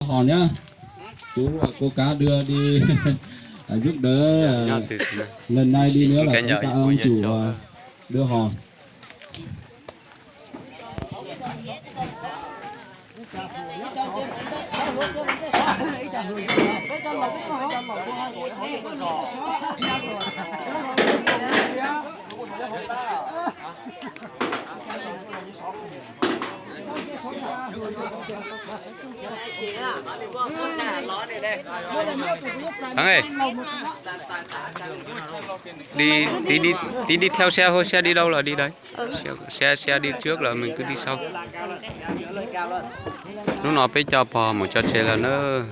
Hò nhá. Chú, à, cô cá đưa đi, à, giúp đỡ, à, lần này đi nữa là chúng ta, à, ông chủ, à, đưa hò. Thắng ơi. Đi, tí đi, tí đi theo xe thôi, xe đi đâu là đi đấy. Xe, xe, xe đi trước là mình cứ đi sau. Hnub no peb coj pog mus tso tsev lawm na.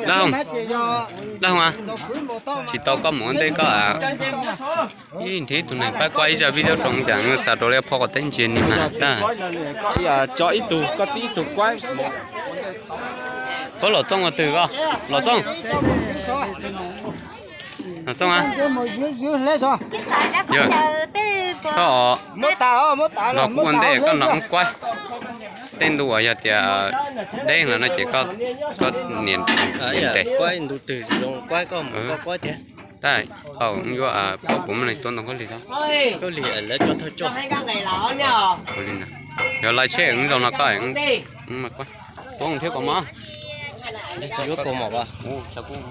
Dab Hoo, dab Hoo a, tsis tau koj mus ua ntej koj a. Ib nrhiav tus neeg pab kuaj ib zaj video rau cas xav rau li pho kom teb ntsia ni mas tag. Tso ib tug, koj txib ib tug kuaj. Koj Los Txooj ua twg koj? Los Txooj. Los Txooj a. Yog koj los kuj ua ntej koj los kuj kuaj. Tej ntu uas yog tias deb lawm no ces koj, koj nias, nias tes. Tab, qhov yuav pab puas muaj neeg tuaj ntoo koj li, koj li lawv cov thawj coj. Yog lais tsheb zaum no koj, kuaj thiab kaus mom. Yuav kaus mom.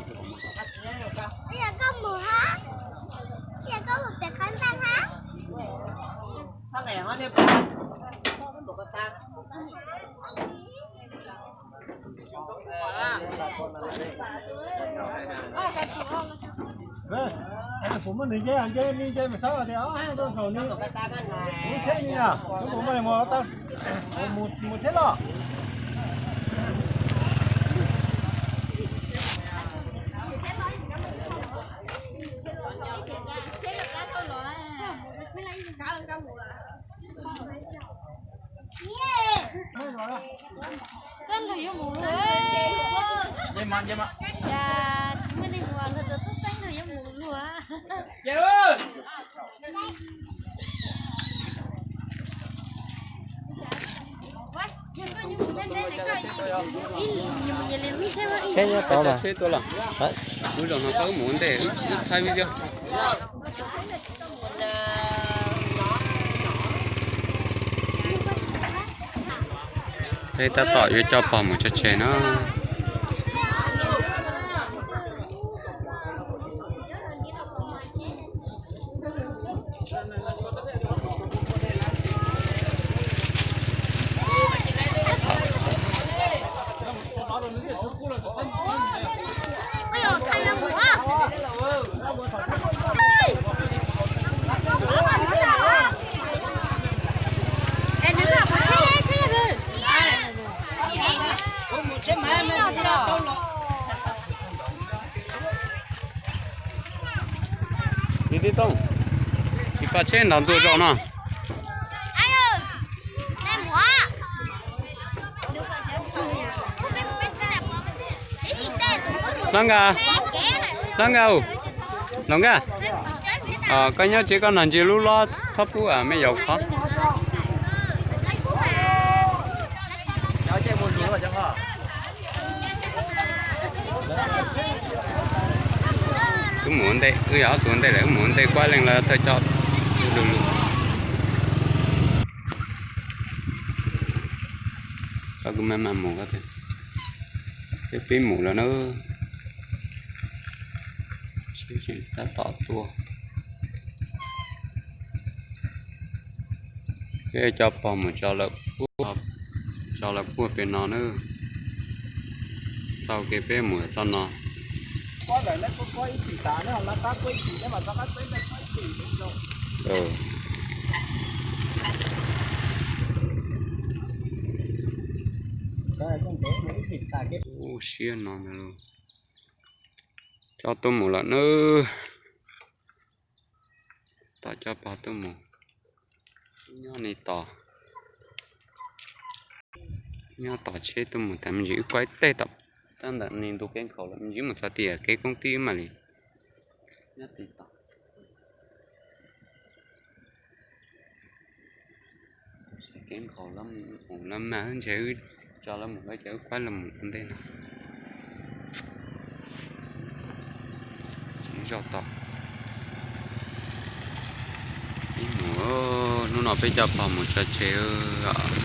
Kuv muaj nws nce, nce, nce mas txhob tias ob hab rau saum nws, kuv tsheb ni na, kuv mus mas mus tau, mus tsheb los. Xeeb luag yuav mus luag. Cas tsis muaj neeg mus, luag txog xeeb luag yuav mus luag. Tsheb nyob tod mas. Lub zaus no koj wb mus ua ntej, wb thaij video. Peb tab tom yuav coj pog mus tso tseg na. Li tib tooj, tsis pom tsheb nrov ntxuag zos no. Hlob Nkaj, Hlob Nkaj, Hlob Nkaj, koj nyob tsev koj nrog ntsia lub lob txhob pub me yaus khov. Wb mus ua ntej, wb yog ob tug ua ntej lawm, wb mus ua ntej kuab leej lawv thawj coj du lug. Koj kuj maj maj mus, peb pib mus lawm na. Tab tom tuaj. Peb coj pog mus tso lawm puag, tso lawm puag pem no na. Tau kev peb mus txoj no. Ub, siab no ntag lauj. Coj tuaj mus lawm nawb. Tom coj pog tuaj mus. Nyob ni tos. Nyob tom tsheb tuaj mus tas me ntsis wb kuaj tej tom, tab ntawm ne ntu kev nkhaus lawm me ntsis mus txog tias kev koob tib mam li nyob tim tom. Kev nkhaus lawm mus lawm mas ntshe wb tso lawm mus lawm ces wb kuaj lawm mus ua ntej no. Tsis zoj tom. Ib mus, hnub no peb coj pog mus tso tseg os.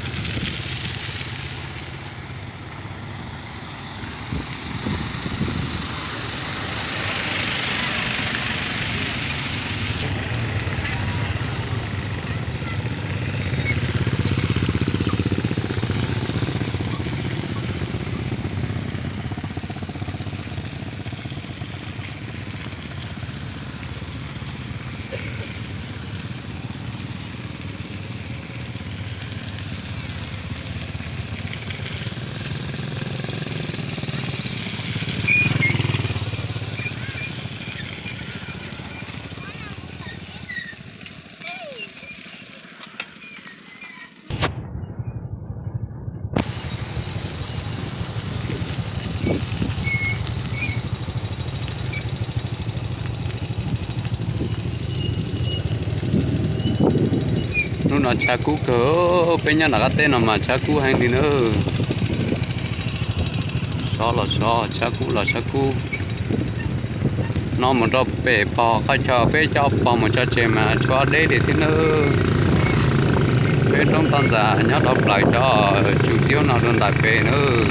Hnub no tshav kub kawg, peb nyob nram qab teb no mas tshav kub heev li na. Sov los sov, tshav kub los tshav kub. No mus rau pem pog qhov chaw peb coj pog mus tso tseg mas tshuav deb li thiab nawb. Peb roob toj ntxas nyob rau plaws cov tsum tiab no rau ntais pem nawb.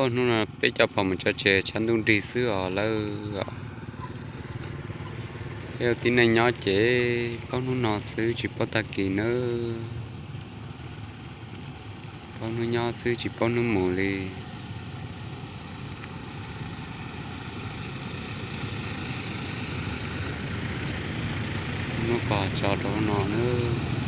Hnub no peb coj pog mus tso tseg tshav ntuj nrig xwb os lawm. Peb ua tib neeg nyob ces paub hnub no xwb tsis paub tag kis nawb. Paub hnub nyob xwb tsis paub hnub mus li. Muab pog tso rau no nawb.